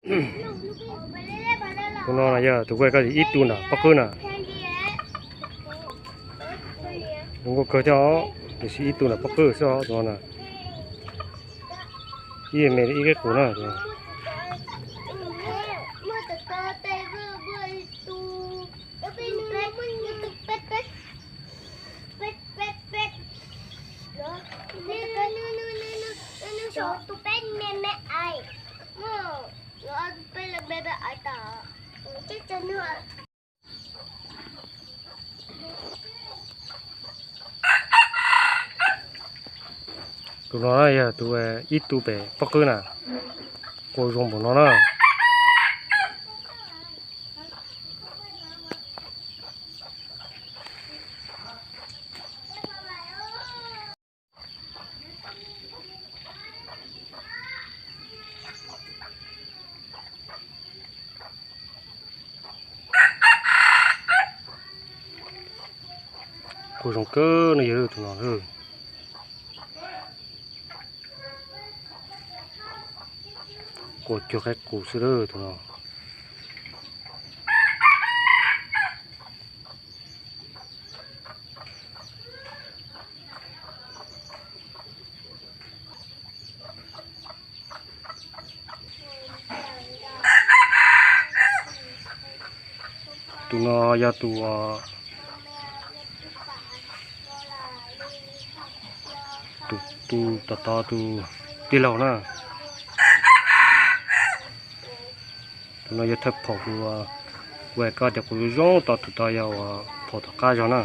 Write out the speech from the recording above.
Tus no yog tus kuv hais koj ib tug nram pob qwb na. Zoo nkauj kawg thiab os, tiam sis ib tug nram pob qwb xwb os tus no na. Ib me ib qub qus na. Tus no yog tus ib tug pem pob qwb na, qua zoo npaum no na. Qua zoo kawg no yog tus no. Qua cuag qaib qus xwb tus no. Tus no yog tus, tus, tus tod tod tus tij laug na. Tus no yog thawj phaum tus, kuv hais koj tias quav zoo zoo tod tus tod yog uas phaum tom qab zog na.